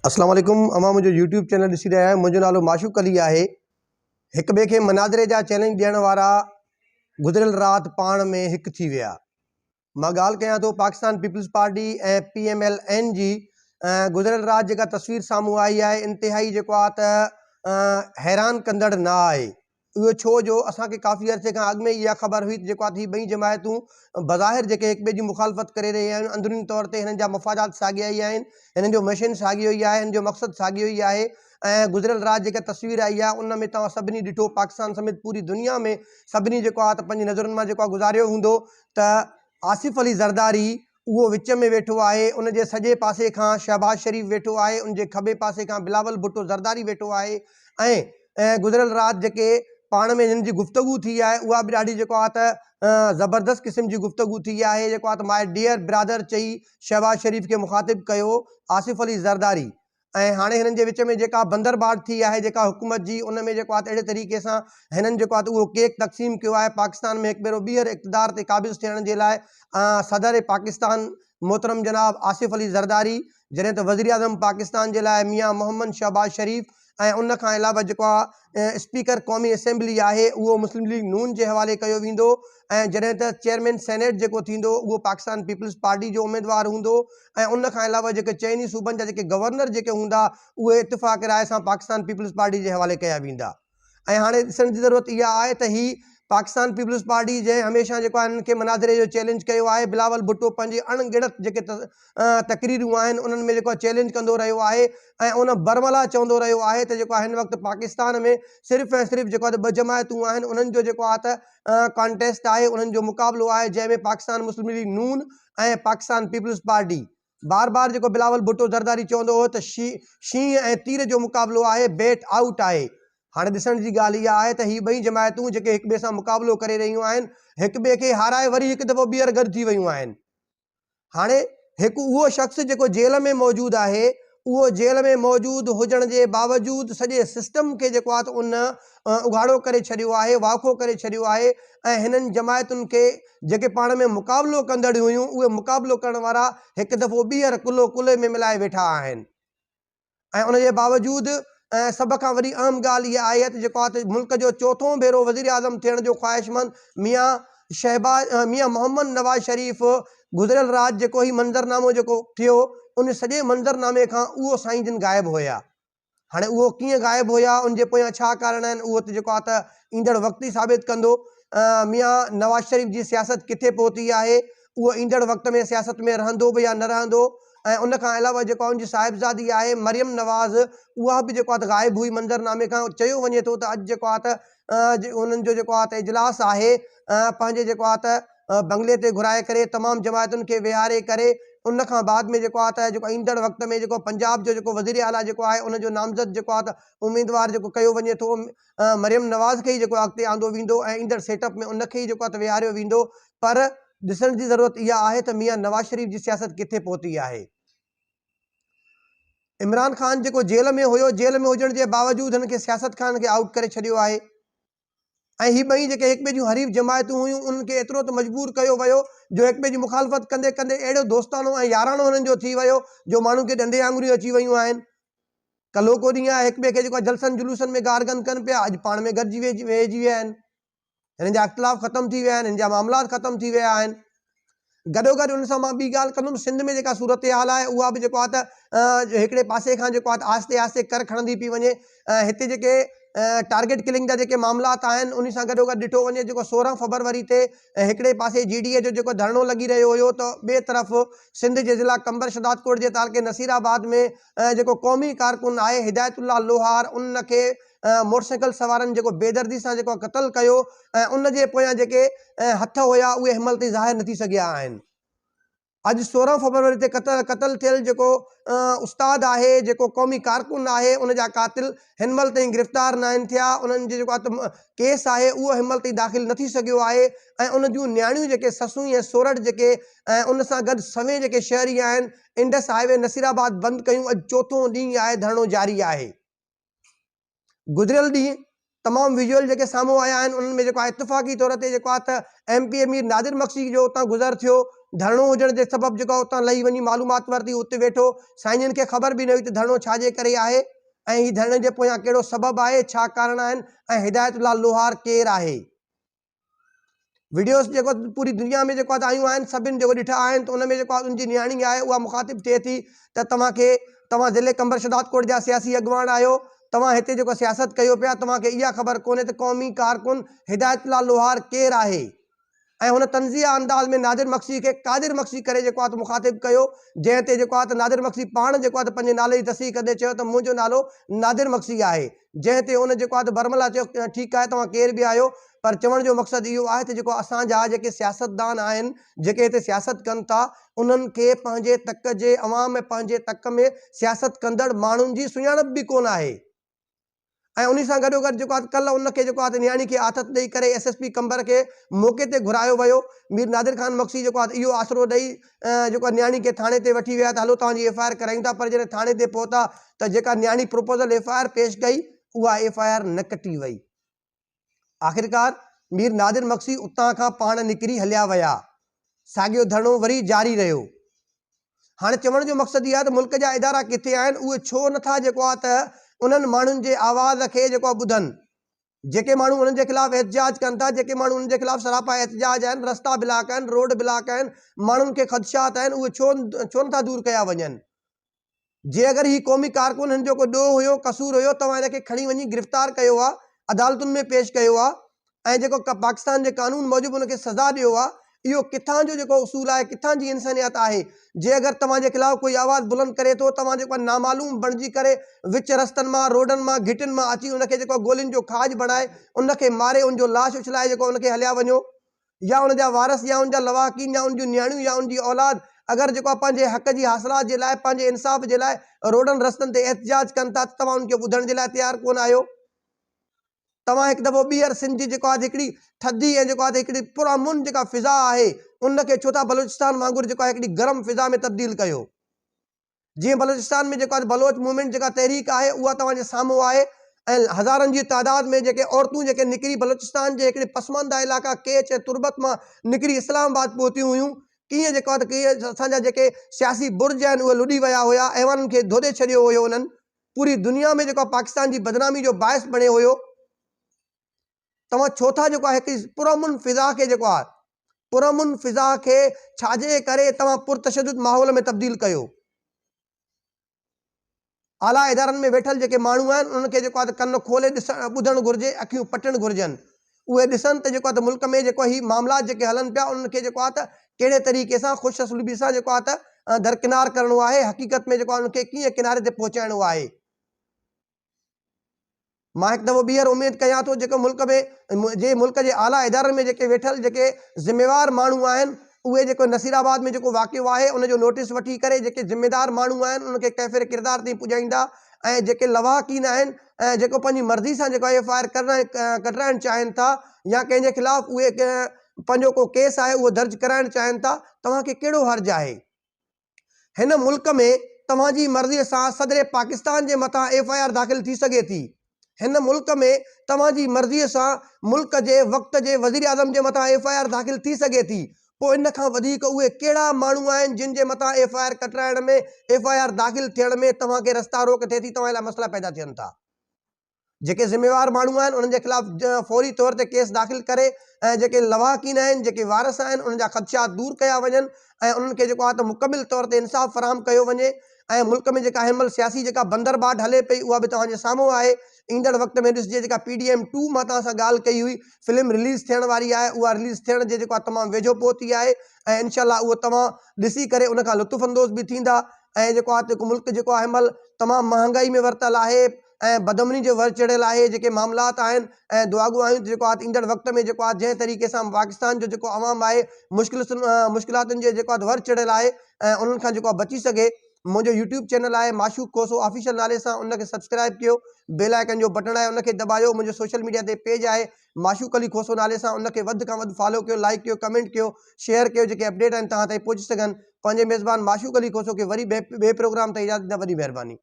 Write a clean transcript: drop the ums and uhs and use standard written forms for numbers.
اسلام عليڪم اوهان منهنجو يوٽيوب چينل ڏسي رهيا آهيو منهنجو نالو معشوق علي آهي هڪ ٻئي کي مناظري جا چئلينج ڏيڻ وارا گذريل رات پاڻ ۾ هڪ ٿي ويا مان ڳالهه ڪيان ٿو Pakistan Peoples Party ۽ P M L N جي گذريل رات جيڪا تصوير سامهون آئي آهي انتهائي جيڪو آهي ته حيران ڪندڙ نه آهي اهو ڇو جو اسان کي ڪافي عرصي کان اڳ ۾ ئي اها خبر هئي ته جيڪو آهي ته هي ٻئي جماعتون بظاهر جيڪي هڪ ٻئي جي مخالفت ڪري رهي آهن اندروني طور تي هنن جا مفادات ساڳيا ئي آهن هنن جو مشن ساڳيو ئي آهي هنن جو مقصد ساڳيو ئي آهي ۽ گذريل رات جيڪا تصوير آئي آهي ان ۾ توهان سڀني ڏٺو پاڪستان سميت پوري دنيا ۾ سڀني جيڪو آهي ته پنهنجي نظرن مان جيڪو آهي گذاريو هوندو ته آصف علي زرداري اهو وچ ۾ ويٺو آهي، ان جي سڄي پاسي کان شهباز شريف ويٺو آهي، ان جي کٻي پاسي کان بلاول ڀٽو زرداري ويٺو آهي ۽ گذريل رات جيڪي پاڻ ۾ هنن جي گفتگو ٿي آهي اها به ڏاڍي جيڪو آهي ته زبردست قسم جي گفتگو ٿي آهي جيڪو آهي ته my dear برادر چئي شهباز شريف کي مخاطب ڪيو آصف علي زرداري ۽ هاڻي هنن جي وچ ۾ جيڪا بندر باٽ ٿي آهي جيڪا حڪومت جي ان ۾ جيڪو آهي ته اهڙي طريقي سان هنن جيڪو آهي ته اهو ڪيڪ تقسيم ڪيو آهي پاڪستان ۾ هڪ ڀيرو ٻيهر اقتدار تي قابض ٿيڻ جي لاء صدر پاڪستان محترم جناب آصف علي زرداري جڏهن ته وزيراعظم پاڪستان جي لاء ميان محمد شهباز شريف ۽ ان کان علاوه جيڪو آهي اسپيڪر قومي اسيمبلي آهي اهو مسلم ليگ نون جي حوالي ڪيو ويندو ۽ جڏهن ته چيئرمين سينيٽ جيڪو ٿيندو اهو پاڪستان پيپلز پارٽي جو اميدوار هوندو ۽ ان کان علاوه جيڪي چئني صوبن جا جيڪي گورنر جيڪي هوندا اهي اتفاق راء سان پاڪستان پيپلز پارٽي جي حوالي ڪيا ويندا ۽ هاڻي ڏسڻ جي ضرورت اها آهي ته هي پاڪستان پيپلز پارٽي جنهن هميشه جيڪو آهي هنن کي مناظري جو چئلينج ڪيو آهي بلاول ڀٽو پنهنجي اڻ ڳڻت جيڪي تقريرون آهن انهن ۾ جيڪو آهي چئلينج ڪندو رهيو آهي ۽ ان برملا چوندو رهيو آهي ته جيڪو آهي هن وقت پاڪستان ۾ صرف ۽ صرف جيڪو آهي ته ٻه جماعتون آهن انهن جو جيڪو آهي ته ڪانٽيسٽ آهي انهن جو مقابلو آهي جنهن ۾ پاڪستان مسلم ليگ نون ۽ پاڪستان پيپلز پارٽي بار بار جيڪو بلاول ڀٽو زرداري چوندو هو ته شينهن ۽ تير جو مقابلو آهي بيٽ آئوٽ آهي. هاڻي ڏسڻ جي ڳالهه اها آهي ته هي ٻئي جماعتون جيڪي هڪ ٻئي سان مقابلو ڪري رهيون آهن هڪ ٻئي کي هارائي وري هڪ دفعو ٻيهر گڏ ٿي ويون آهن. هاڻي هڪ اهو شخص جيڪو جيل ۾ موجود آهي اهو جيل ۾ موجود هجڻ جي باوجود سڄي سسٽم کي جيڪو آهي ته ان اگهاڙو ڪري ڇڏيو آهي، واکو ڪري ڇڏيو آهي ۽ هنن جماعتن کي جيڪي پاڻ ۾ مقابلو ڪندڙ هيون اهي مقابلو ڪرڻ وارا هڪ دفعو ٻيهر ڪلهو ڪلهي ۾ ملائي ويٺا آهن ۽ ان جي باوجود سڀ کان وڏي اهم ڳالهه اها آهي ته جيڪو آهي ته ملڪ جو چوٿون ڀيرو وزيراعظم ٿيڻ جو خواهشمند ميان شهباز ميان محمد نواز شريف گذريل رات جيڪو هي منظرنامو جيڪو ٿيو ان سڄي منظرنامي کان اهو سائين جن غائب هيا. هاڻي اهو ڪيئن غائب هيا ان جي پويان ڇا ڪارڻ آهن اهو ته جيڪو آهي ته ايندڙ وقت ئي ثابت ڪندو. ميان نواز شريف جي سياست ڪٿي پهتي آهي اهو ايندڙ وقت ۾ سياست ۾ رهندو به يا نه رهندو ۽ ان کان علاوه جيڪو ان جي صاحبزادي آهي مريم نواز اها به جيڪو آهي ته غائب هئي منظرنامي کان چيو وڃي ٿو ته اڄ جيڪو آهي ته انهن جو جيڪو آهي ته اجلاس آهي پنهنجي جيڪو آهي ته بنگلي تي گهرائي ڪري تمام جماعتن کي ويهاري ڪري ان کان بعد ۾ جيڪو آهي ته جيڪو ايندڙ وقت ۾ جيڪو پنجاب جو جيڪو وزير اعليٰ جيڪو آهي ان جو نامزد جيڪو آهي ته اميدوار جيڪو ڪيو وڃي ٿو مريم نواز کي ئي جيڪو اڳتي آندو ويندو ۽ ايندڙ سيٽ اپ ۾ ان کي ئي جيڪو آهي ته ويهاريو ويندو پر ڏسڻ جي ضرورت اها آهي ته ميان نواز شريف جي سياست ڪٿي پهتي آهي. عمران خان جيڪو جيل ۾ هيو جيل ۾ هجڻ جي باوجود هن کي سياست کان هن کي آئوٽ ڪري ڇڏيو آهي. ۽ هي ٻئي جيڪي هڪ ٻئي جون حريف جماعتون هيون انهن کي ايترو ته مجبور ڪيو ويو جو هڪ ٻئي جي مخالفت ڪندي ڪندي اهڙو دوستاڻو ۽ ياراڻو هنن جو ٿي ويو جو ماڻهن کي ڏنڊي آڱريون اچي ويون آهن. ڪلهوڪو ڏينهن آهي هڪ ٻئي کي جيڪو جلسن جلوسن ۾ گارگند ڪن پيا اڄ پاڻ ۾ گڏجي ويهجي ويا آهن. هنن جا اختلاف ختم ٿي ويا آهن هنن جا معاملات ختم ٿي ويا آهن. گڏوگڏ ان سان مان ٻي ڳالهه ڪندم سنڌ ۾ جيڪا صورتحال آهي اها به جيڪو آهي ته هڪڙي پاسي کان جيڪو آهي ته آهستي آهستي ڪر کڻندي پئي وڃي هتي جيڪي ٽارگيٽ ڪلنگ جا جيڪي معاملات آهن ان سان گڏوگڏ ڏٺو وڃي جيڪو 16 فبروري تي هڪڙي پاسي جي ڊي اي جو جيڪو ڌرڻو لڳي رهيو هيو ته ٻئي طرف سنڌ جي ضلع قمبر شهدادڪوٽ جي تعلقي نصير آباد ۾ جيڪو قومي ڪارڪن آهي هدايت الله لوهار ان کي موٽرسائيڪل سوارن جيڪو بيدردي سان جيڪو قتل ڪيو ۽ ان جي پويان جيڪي هٿ هيا اهي هن مهل تائين ظاهر نه ٿي سگهيا آهن. اڄ 16 فبروري تي قتل ٿيل جيڪو استاد آهي جيڪو قومي ڪارڪن آهي ان جا قاتل هن مهل تائين گرفتار ناهن ٿيا انهن جي جيڪو ڪيس آهي اهو هن مهل تائين داخل نه ٿي سگهيو آهي ۽ ان جون نياڻيون جيڪي سسون ۽ سورٺ جيڪي ۽ ان سان گڏ سوين جيڪي شهري آهن انڊس هاء وي نصير آباد بند ڪيون اڄ چوٿون ڏينهن آهي ڌرڻو جاري آهي. گذريل ڏينهن تمام ويزوئل جيڪي سامهون آيا آهن انهن ۾ جيڪو آهي اتفاقي طور تي جيڪو آهي ته M P A Mir Nadir Magsi جو اتان گذر ٿيو ڌرڻو هجڻ جي سبب جيڪو آهي اتان لهي وڃي معلومات ورتي اتي ويٺو سائين جن کي خبر به نه هئي ته ڌرڻو ڇا جي ڪري آهي ۽ هي ڌرڻي جي پويان ڪهڙو سبب آهي ڇا ڪارڻ آهن ۽ هدايت الله لوهار ڪير آهي. وڊيوز جيڪو پوري دنيا ۾ جيڪو آيون آهن سڀن جيڪو ڏٺا آهن ته ان ۾ جيڪو ان جي نياڻي آهي اها مخاطب ٿئي ٿي ته توهان کي توهان ضلعي قمبر شهدادڪوٽ جا سياسي اڳواڻ آهيو توهان هتي جيڪو سياست ڪيو پيا توهان کي اها خبر ڪونهي ته قومي ڪارڪن هدايت الله لوهار ڪير آهي ۽ هن طنزيه انداز ۾ نادر مگسي کي قادر مگسي ڪري جيڪو آهي مخاطب ڪيو جنهن تي جيڪو آهي ته نادر مگسي پاڻ جيڪو آهي ته پنهنجي نالي جي تصديق ڪندي چيو ته منهنجو نالو نادر مگسي آهي جنهن تي ان جيڪو آهي ته برملا چيو ٺيڪ آهي توهان ڪير به آهيو پر چوڻ جو مقصد اهو آهي ته جيڪو اسان جا جيڪي سياستدان آهن جيڪي هتي سياست ڪن ٿا انهن کي پنهنجي تڪ جي عوام ۽ پنهنجي تڪ ۾ سياست ڪندڙ ماڻهن جي سڃاڻپ به ڪونه آهي ۽ انهي سان گڏوگڏ جيڪو آهي ڪلهه ان کي جيڪو آهي نياڻي کي آٿت ڏئي ڪري ايس ايس پي قمبر کي موقعي تي گهرايو ويو مير نادر خان مگسي جيڪو آهي اهو آسرو ڏئي جيڪو آهي نياڻي کي ٿاڻي تي وٺي ويا ته هلو توهان جي ايف I R ڪرايون ٿا پر جڏهن ٿاڻي تي پهتا ته جيڪا نياڻي پروپوزل ايف I R پيش ڪئي اها ايف I R نه ڪٽي وئي. آخرڪار مير نادر مگسي اتان کان پاڻ نڪري هليا ويا. ساڳيو ڌرڻو وري جاري رهيو. هاڻي چوڻ جو مقصد اهو آهي ته ملڪ جا ادارا ڪٿي آهن اهي ڇو نٿا جيڪو آهي ته انهن ماڻهن جي آواز کي جيڪو آهي ٻڌن. جيڪي ماڻهو انهن جي خلاف احتجاج ڪن ٿا، جيڪي ماڻهو انهن جي خلاف سراپا احتجاج آهن، رستا بلاڪ آهن، روڊ بلاڪ آهن، ماڻهن کي خدشات آهن، اهي ڇو ڇو نٿا دور ڪيا وڃن؟ جي اگر هي قومي ڪارڪن هن جو ڪو ڏوهه هيو، قصور هيو، توهان هن کي کڻي وڃي گرفتار ڪيو ها، عدالتن ۾ پيش ڪيو ها ۽ جيڪو پاڪستان جي قانون موجب ان کي سزا ڏيو ها، اهو ڪٿان جو جيڪو اصول آهي، ڪٿان جي انسانيت آهي؟ جي اگر توهان جي خلاف ڪوئي آواز بلند ڪري ٿو، توهان جيڪو آهي نامعلوم بڻجي ڪري وچ رستن مان، روڊن مان، گهٽين مان اچي ان کي جيڪو آهي گولين جو کاڄ بڻائي ان کي ماري ان جو لاش اڇلائي جيڪو ان کي هليا وڃو يا ان جا وارث يا ان جا لواحقين يا ان جون نياڻيون يا ان جي اولاد اگر جيڪو آهي پنهنجي حق جي حاصلات جي لاء پنهنجي انصاف جي لاء روڊن رستن تي احتجاج ڪن ٿا ته توهان ان کي ٻڌڻ جي لاء تيار ڪونه آهيو. توهان هڪ دفعو ٻيهر سنڌ جي جيڪو آهي هڪڙي ٿڌي ۽ جيڪو آهي هڪڙي پرامن جيڪا فضا آهي ان کي ڇو ٿا بلوچستان وانگر جيڪو آهي هڪڙي گرم فضا ۾ تبديل ڪيو جيئن بلوچستان ۾ جيڪو آهي بلوچ موومينٽ جيڪا تحريڪ آهي اها توهان جي سامهون آهي ۽ هزارن جي تعداد ۾ جيڪي عورتون جيڪي نڪري بلوچستان جي هڪڙي پسمانده علائقا ڪيچ ۽ تربت مان نڪري اسلام آباد پهتيون هيون ڪيئن جيڪو آهي ته ڪيئن اسان جا جيڪي سياسي برج آهن اهي لڏي ويا هيا ايوانن کي ڌوڏي ڇڏيو هيو انهن پوري دنيا ۾ جيڪو پاڪستان جي بدنامي جو باعث بڻيو هيو توهان ڇو ٿا جيڪو آهي هڪ پرامن فضا کي جيڪو آهي پرامن فضا کي ڇاجي ڪري توهان پرتشدد ماحول ۾ تبديل ڪيو اعليٰ ادارن ۾ ويٺل جيڪي ماڻهو آهن انهن کي جيڪو آهي ڪن کولي ڏسڻ ٻڌڻ گهرجي اکيون پٽڻ گهرجن اهي ڏسن ته جيڪو آهي ته ملڪ ۾ جيڪو هي معاملات جيڪي هلن پيا انهن کي جيڪو آهي ته ڪهڙي طريقي سان خوش اسلوبي سان جيڪو آهي ته درڪنار ڪرڻو آهي حقيقت ۾ جيڪو آهي انهن کي ڪيئن ڪناري تي پهچائڻو آهي. مان هڪ دفعو ٻيهر اميد ڪيان ٿو جيڪو ملڪ ۾ جي ملڪ جي اعليٰ ادارن ۾ جيڪي ويٺل جيڪي ذميوار ماڻهو آهن اهي جيڪو نصير آباد ۾ جيڪو واقعو آهي ان جو نوٽيس وٺي ڪري جيڪي ذميدار ماڻهو آهن انهن کي ڪيفر ڪردار تائين پڄائيندا ۽ جيڪي لواحقين آهن ۽ جيڪو پنهنجي مرضي سان جيڪو ايف I R ڪڍرائڻ چاهين ٿا يا ڪنهن جي خلاف اهي پنهنجو ڪو ڪيس آهي اهو درج ڪرائڻ چاهين ٿا توهان کي ڪهڙو حرج آهي هن ملڪ ۾ توهان جي مرضي سان صدر پاڪستان جي مٿان ايف I R داخل ٿي سگهي ٿي هن ملڪ ۾ توهان جي مرضي سان ملڪ جي وقت جي وزيراعظم جي مٿان ايف I R داخل ٿي سگهي ٿي پوء ان کان وڌيڪ اهي ڪهڙا ماڻهو آهن جن جي مٿان F I R ڪٽرائڻ ۾ F I R داخل ٿيڻ ۾ توهان کي رستا روڪ ٿئي ٿي توهان لاء مسئلا پيدا ٿين ٿا. جيڪي ذميوار ماڻهو آهن انهن جي خلاف فوري طور تي ڪيس داخل ڪري ۽ جيڪي لواحقين آهن جيڪي وارث آهن انهن جا خدشات دور ڪيا وڃن ۽ انهن کي جيڪو آهي ته مڪمل طور تي انصاف فراهم ڪيو وڃي ۽ ملڪ ۾ جيڪا هن مهل سياسي جيڪا بندر باٽ هلي پئي اها به توهان جي سامهون آهي ايندڙ وقت ۾ ڏسجي جيڪا پي ڊي ايم ٽو مان توهان سان ڳالهه ڪئي هئي فلم رليز ٿيڻ واري آهي اها رليز ٿيڻ جي جيڪو آهي تمام ويجهو پهتي آهي ۽ انشاء الله اهو توهان ڏسي ڪري ان کان لطف اندوز به ٿيندا ۽ جيڪو آهي جيڪو ملڪ جيڪو آهي هن مهل تمام مهانگائي ۾ ورتل آهي ۽ بدامني جي ور چڙهيل آهي جيڪي معاملات آهن ۽ دعاگو آهيون ته جيڪو آهي ايندڙ وقت ۾ جيڪو آهي جنهن طريقي سان پاڪستان جو جيڪو عوام آهي مشڪل مشڪلاتن جي جيڪو آهي ور چڙهيل آهي ۽ انهن کان جيڪو آهي بچي سگهي منهنجو يوٽيوب چينل آهي معشوق کوسو آفيشل نالي سان ان کي سبسڪرائب ڪيو بيل آئيڪن جو بٽڻ آهي ان کي دٻايو منهنجو سوشل ميڊيا تي پيج آهي معشوق علي کوسو نالي سان ان کي وڌ کان وڌ فالو ڪيو لائيڪ ڪيو ڪمينٽ ڪيو شيئر ڪيو جيڪي اپڊيٽ آهن توهان تائين پهچي سگهن پنهنجي ميزبان معشوق علي کوسو کي وري ٻئي پروگرام تائين اجازت ڏيندا وڏي مهرباني.